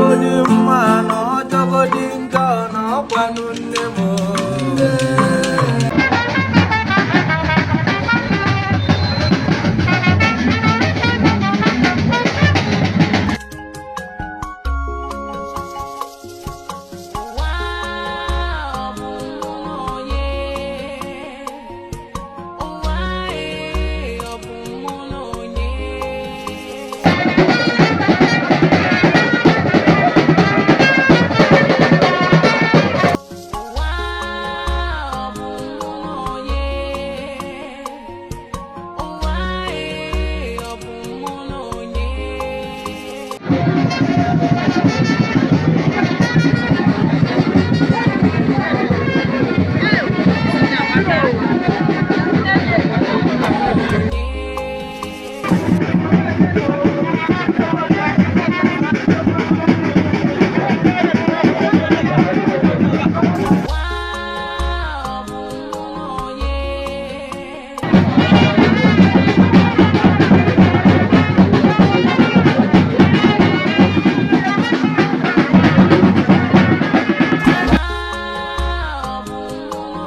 Dịgodi mma na ọjọgodi njọ na ọkwanụ nne m. Ụwa ọ bụ mụ na onye? Ụwa ee, ọ bụ mụ na onye? Ụwa ọ bụ mụ na onye? Ụwa ee, ọ bụ mụ na onye? Ụwa ọ bụ mụ na onye? Ụwa ọ bụ mụ na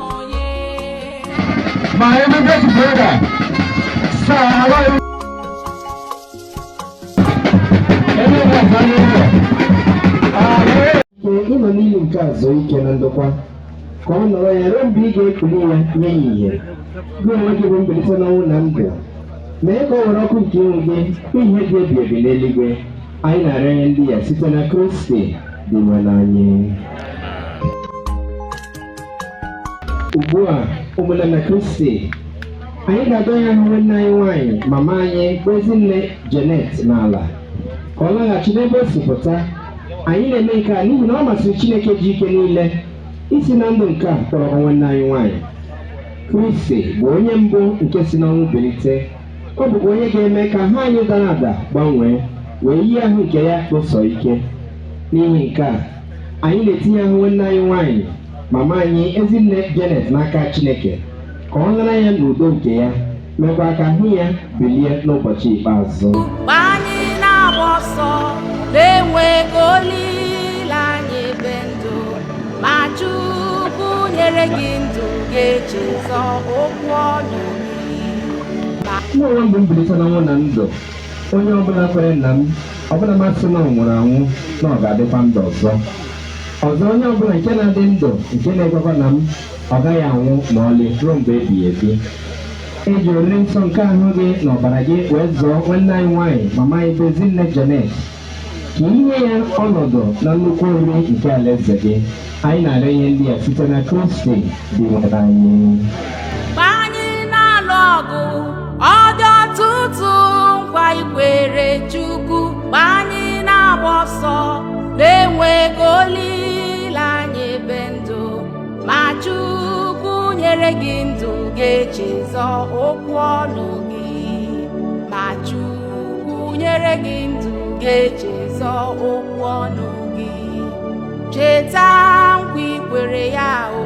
onye? My immigrant brother, sir, how are you? Ike ịnọ n'ihi nke a zuo ike na ndokwa ka ọ nọrọ ya ruo mgbe ị ga-ekuli ya nye ya ihe. Gị onwe gị bụ mbilite n'ọnwụ na ndụ. Mee ka ọ were ọkụ nke ihu gị hụ ihe dị ebi ebi n'eluigwe. Anyị na-arịọ ihe ndị ya site na Kristi dị nwe n'anyị. Ugbu a, ụmụnne na Kristi, anyị ga-adọ ya ahụ nwanne anyị nwaanyị, mama anyị bụ Ezinne Janet, n'ala ka ọ laghachi n'ebe o si pụta. Anyị na-eme nke a n'ihi na ọ masịrị Chineke ji ike niile isi na ndụ nke a kpọrọ nwanne anyị nwaanyị. Kristi bụ onye mbụ nke si n'ọnwụ bilite. Ọ bụkwa onye ga-eme ka ahụ anyị dara ada gbanwee wee yie ahụ nke ya kpụsọ ike. N'ihi nke a, anyị na-etinye ahụ nwanne anyị nwaanyị, mama anyị Ezinne Janet, n'aka Chineke ka ọ nara ya n'udo nke ya, mekwa ka ahụ ya bilie n'ụbọchị ikpeazụ. Mgbe anyị na-agba ọsọ na-enweghị olileanya ebe ndụ, ma Chukwu nyere gị ndụ, ga-echezọ okwu ọnụ gị ma Mụ onwe m bụ mbilite n'ọnwụ na ndụ. Onye ọbụla kwere na m, ọbụla masị na ọ nwụrụ anwụ, na ọ ga-adịkwa ndụ ọzọ. Ọzọ, onye ọbụla nke na-adị ndụ nke na-ekwekwa na m, ọ gaghị anwụ ma ọlị ruo mgbe ebighị ebi. Eji oriri nsọ nke ahụ gị na ọbara gị wee zọọ nwanne anyị nwaanyị, mama anyị bụ Ezinne Janet, ka inye ya ọnọdụ na nnukwu oriri nke alaeze gị. Anyị na-arịọ ihe ndị a site na Kristi dị nwere anyị. Mgbe anyị na-alụ ọgụ, ọ dị ọtụtụ nkwa ikwere Chukwu. Mgbe anyị na-agba ọsọ na-enweghị olileanya ebe ndụ, ma Chukwu nyere gị ndụ, ga-echezọ okwu ọnụ gị. Ma Chukwu nyere gị ndụ, ga-echezọ okwu ọnụ gị. Cheta nkwa ikwere ya o.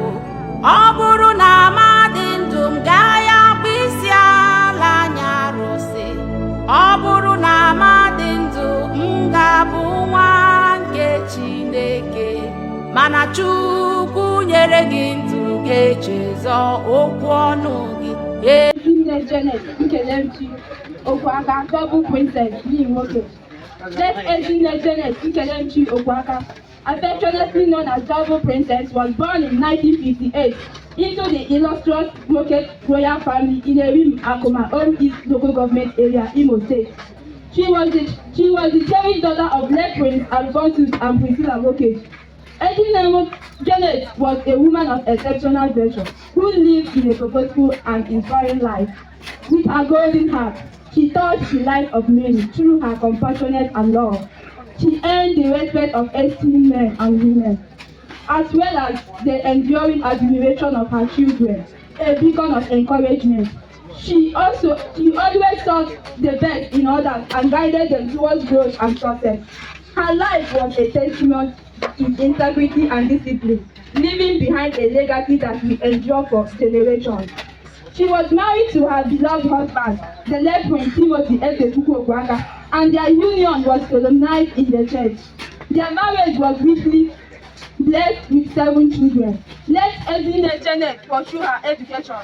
Ọ bụrụ na ama dị ndụ, m gaa ya akpụ isi ala anya arụsị. Ọ bụrụ na ama dị ndụ, m ga-abụ nwa nke Chineke. Mana Chukwu nyere gị ndụ, ga-echezọ okwu ọnụ gị. Ezinne Janet Nkelemchi Okwuaka, Double Princess Nwoke. Late Ezinne Janet Nkelemchi Okwuaka, affectionately known as Double Princess, was born in 1958 into the illustrious Nwoke royal family in Erim Akoma, Oru East Local Government Area, Imo State. She was the cherished daughter of late Prince Alphonsus and Priscilla Nwoke. Ezinne Janet was a woman of exceptional virtue who lived in a purposeful and inspiring life. With her golden heart, she touched the life of many through her compassion and love. She earned the respect of esteemed men and women, as well as the enduring admiration of her children, a beacon of encouragement. She always sought the best in others and guided them towards growth and success. Her life was a testament to integrity and discipline, leaving behind a legacy that will endure for generations. She was married to her beloved husband, the late Prince Timothy Ezechukwu Okwuaka, and their union was solemnized in the church. Their marriage was richly blessed with seven children. Let Ezinne Janet pursue her education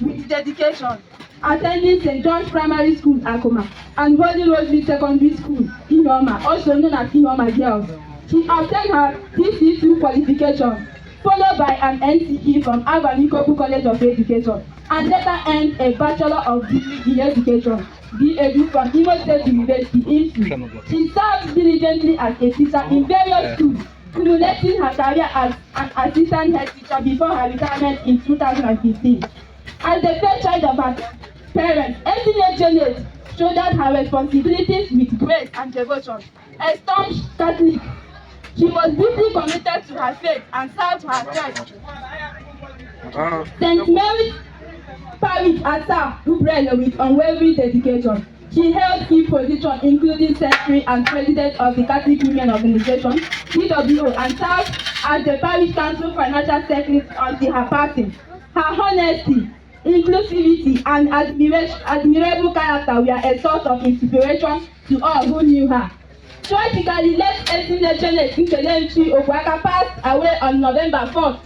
with dedication, attending St. John's Primary School, Akoma, and Holy Rosary Secondary School, Ihioma, also known as Ihioma Girls. She obtained her TC2 qualification, followed by an NCE from Avanikoku College of Education, and later earned a Bachelor of Degree in Education, BAU from Imo State University, IMSU. She served diligently as a teacher in various schools, culminating her career as an assistant head teacher before her retirement in 2015. As the first child of her parents, Ezinne Janet shouldered her responsibilities with grace and devotion. A staunch Catholic, she was deeply committed to her faith and served her church, St. Mary's Parish Asa Ubrelo, with unwavering dedication. She held key positions including secretary and president of the Catholic Women Organization, CWO, and served as the parish council financial secretary until her passing. Her honesty, inclusivity, and admirable character were a source of inspiration to all who knew her. Tragically, late Ezinne Janet Nkelemchi Okwaka passed away on November 4th,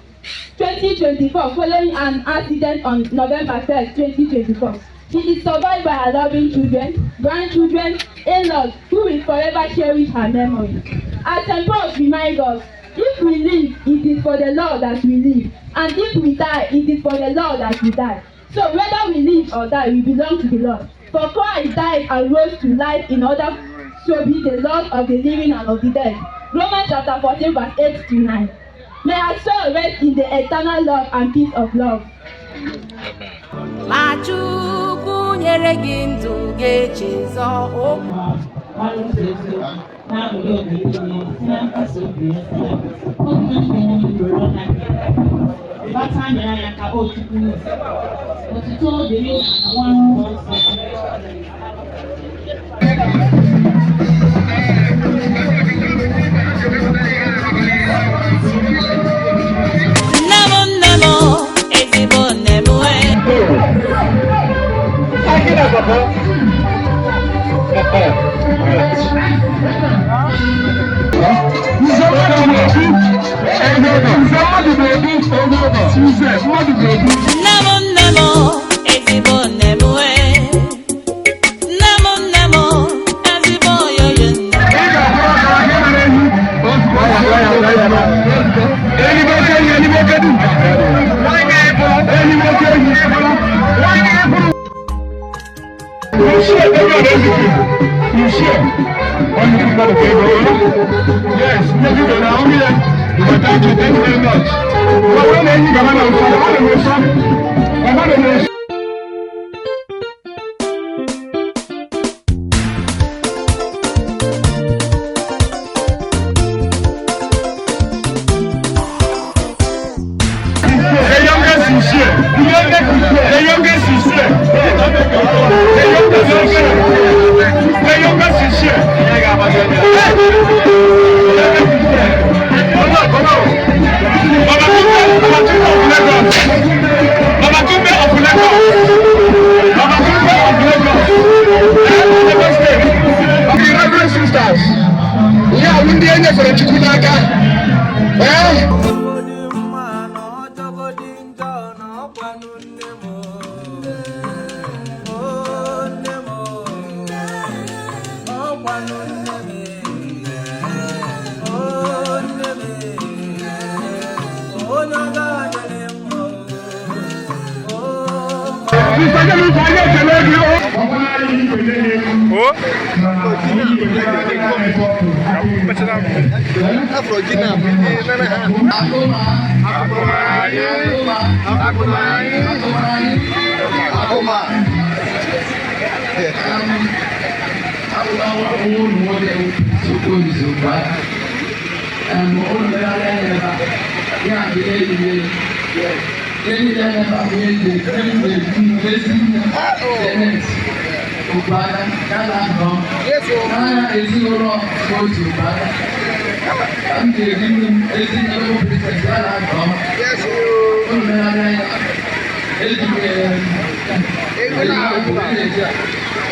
2024, following an accident on November 1st, 2024. She is survived by her loving children, grandchildren, in-laws, who will forever cherish her memory. As St. Paul reminds us, if we live, it is for the Lord that we live, and if we die, it is for the Lord that we die. So whether we live or die, we belong to the Lord. For Christ died and rose to life in order to be the Lord of the living and of the dead. Romans chapter 14, verse 8 to 9. May our soul rest in the eternal love and peace of love. Ma Chukwu nyere gị ndụ ga-echezọ okwu. Mara ụzọ eziokwu na-aṅụrị oge niile site na nkasi obi ya si ya oge ndị nwe ha bata nyere anya ka o Chukwu otuto dịrị na nwa mmụọ nsọ. Nne m, nne m, ezigbo nne m wee. Nne m, nne m, ezigbo nne m wee. Nne m, nne m, ezigbo oyoyo nne. Yes, thank you, thank you very much. The youngest is here. The youngest is here. The youngest is here. The youngest is here. Come on, come on. Baba Tunde of Lagos. Baba Tunde of Lagos. Baba Tunde of Lagos. Lagos State. The Reverend Sisters. Yeah, ndị e nyefere Chukwu n'aka. Eh? Ọjọgodi mma na ọjọgodi njọ na ọkwanụ nne m o, nne m o, ọkwanụ nne m o, nne m, onye ọ ga-adịrị mma o. Sister Jennifer, anyị ekele gị o. Ezinụlọ otu ụbara m ga-eji nne m ezinụlọ princess ya na nke ọma unu megharịa anya eji m ego na-eji a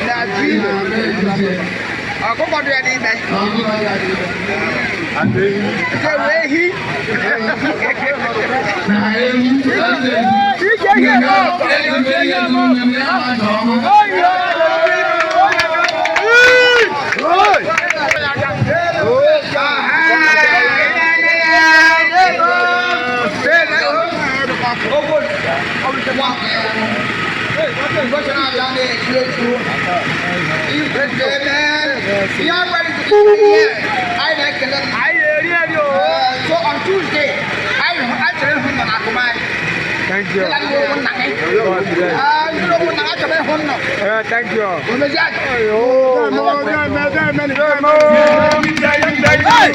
na-eji Ọkụkọ dị ya n'ime. Nke wee ehi. Ike ehi eme. So on Tuesday, I actually hung on Akumai. Thank you. Thank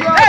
you.